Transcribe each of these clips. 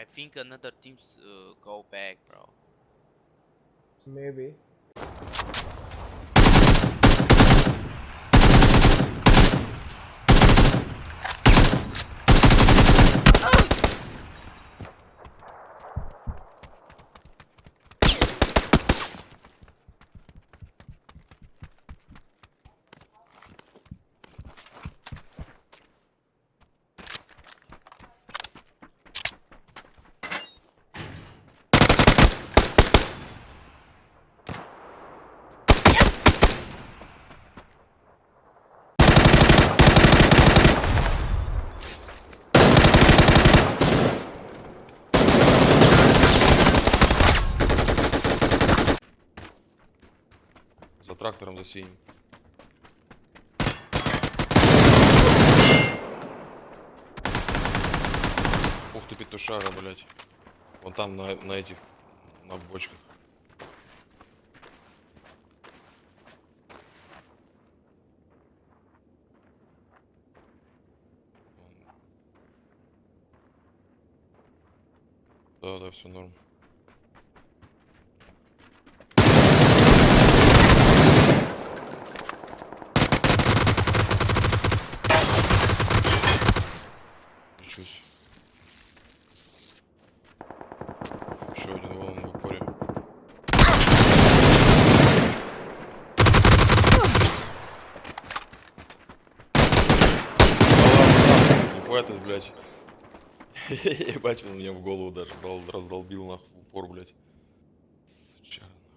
I think another teams go back, bro. Maybe. За трактором за синім. Ух ты, петушара, блядь. Вон там на этих, на бочках. Вон. Да, все норм. Лечусь. Еще один вон в упоре. Да ладно, нахуй, не этот, блядь. Ебать, он мне в голову даже раздолбил нахуй в упор, блядь. Сучара, нахуй.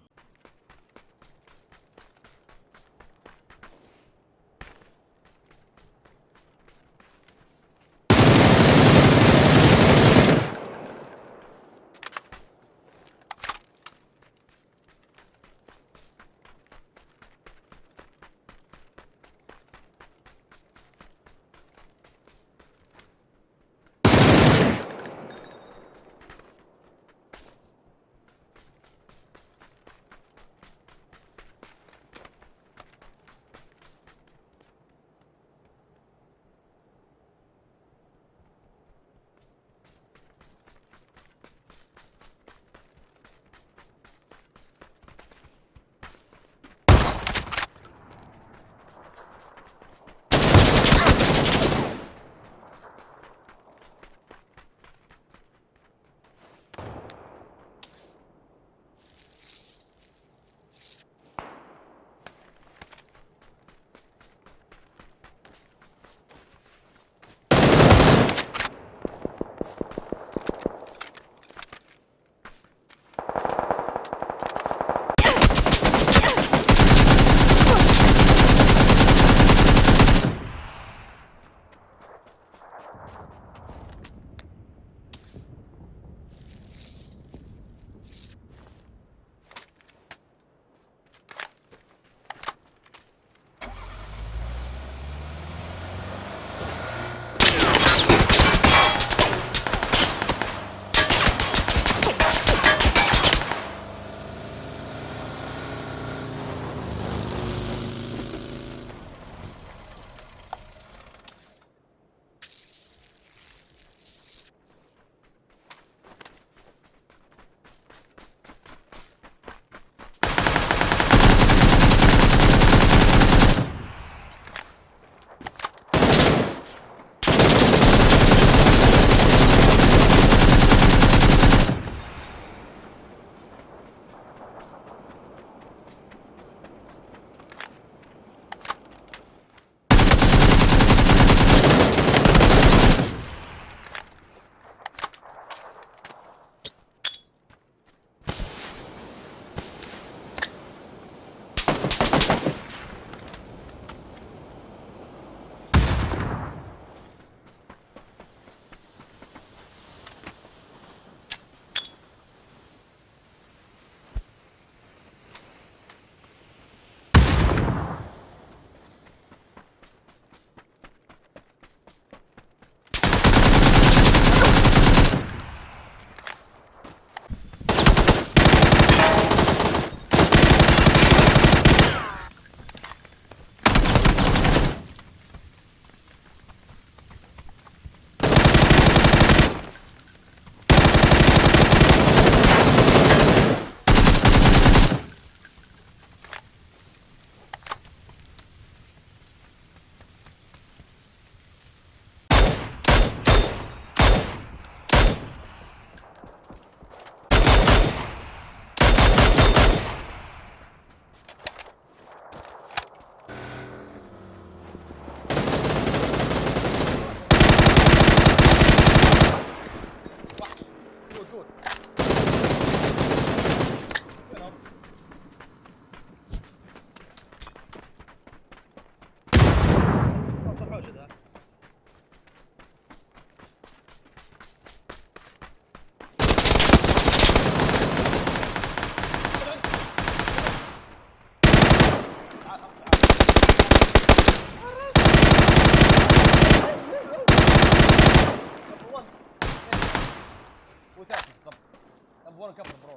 one cover bro.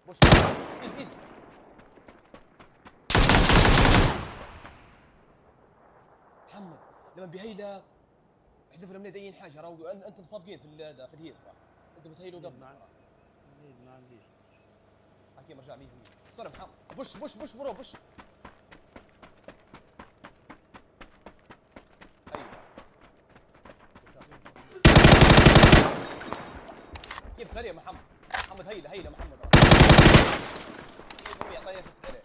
Push. Easy, easy. محمد لما بيهيلك احذف لهم nade اي حاجه، راهو انتم سابقين في هذا في ال heal، انتم بتهيلوا قبل. ما nade ما عنديش. حكيم رجع 100%. بسرعه محمد، push push push bro، push. ايوه، كيف سريع محمد؟ محمد هيله هيله محمد، 100%. اعطاني سريع.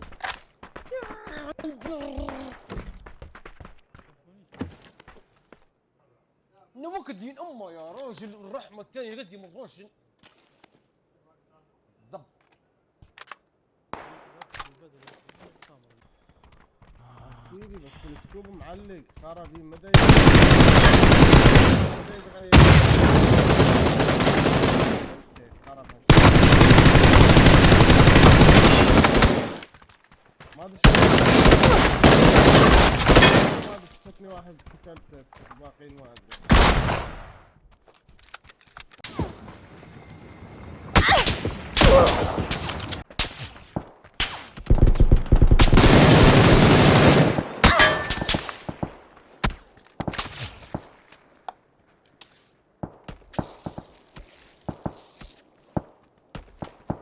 نبوك دين امه يا راجل، الرحمه الثانيه قدي من روشن زب. احكيلي بس ال scope معلق خرابي، مدى يتغير. خرب، ما ادري شو، ما ادري، شفتني واحد قتلته، الباقيين ما ادري.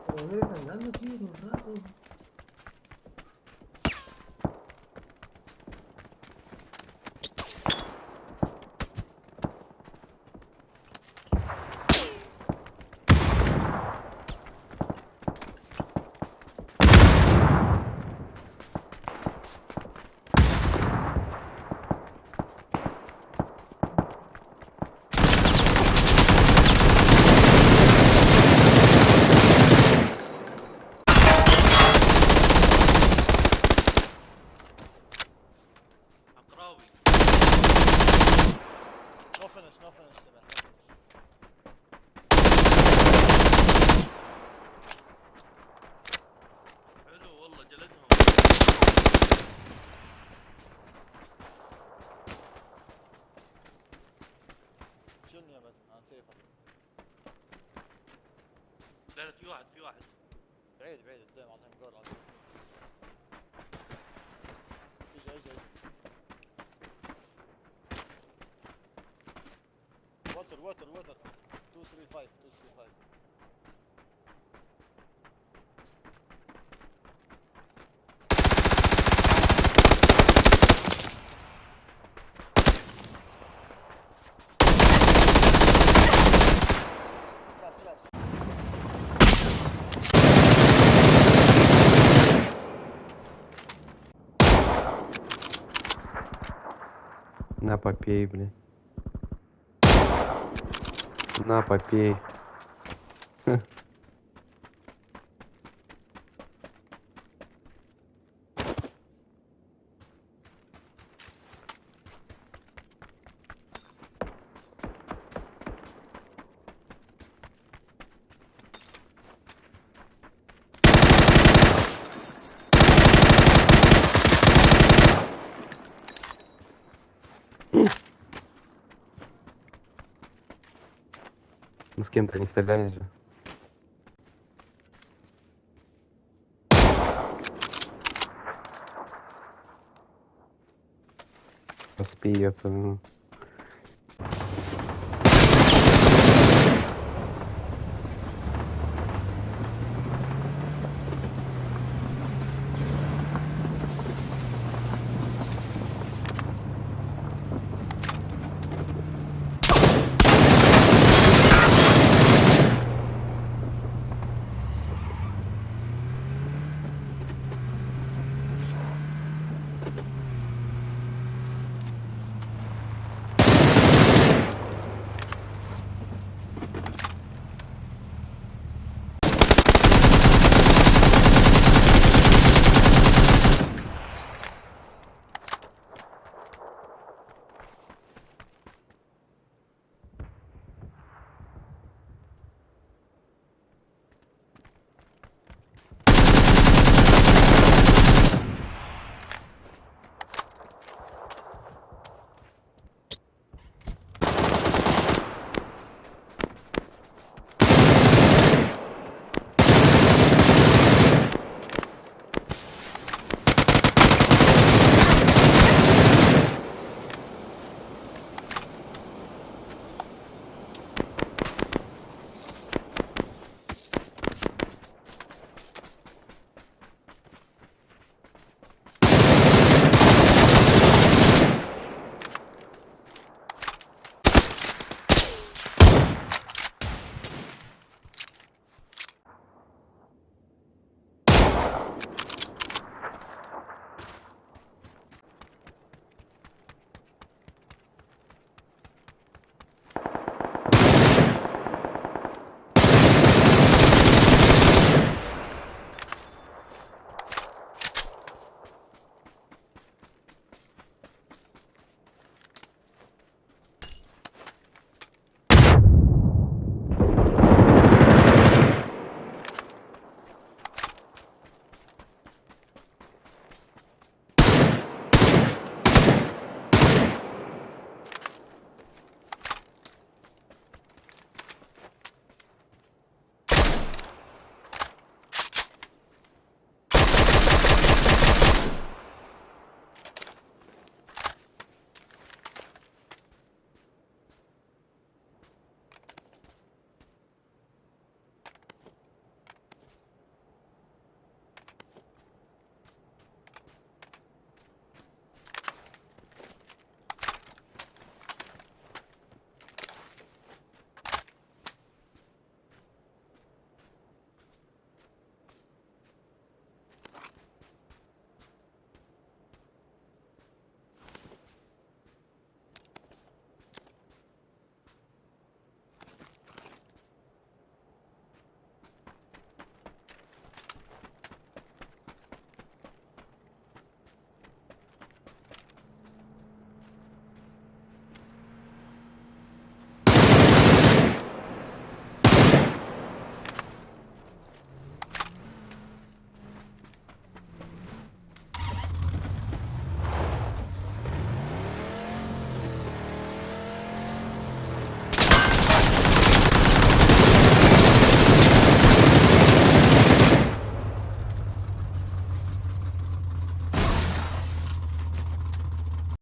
Pero viene cargando, tío, todo el rato. عقراوي. No finish, no finish, man. No finish. حلو والله، جلدهم. شيلني يا مازن، انا safe. لا لا، في واحد، في واحد. بعيد بعيد، قدام على الهنجار، على اليمين. اجا اجا اجا. water water water، 2 3 5 2 3 5. Stop, stop, stop. На, попей, блин. На, попей. Ха. Ну с кем-то они стреляли же. Поспи, ёпта. Ну.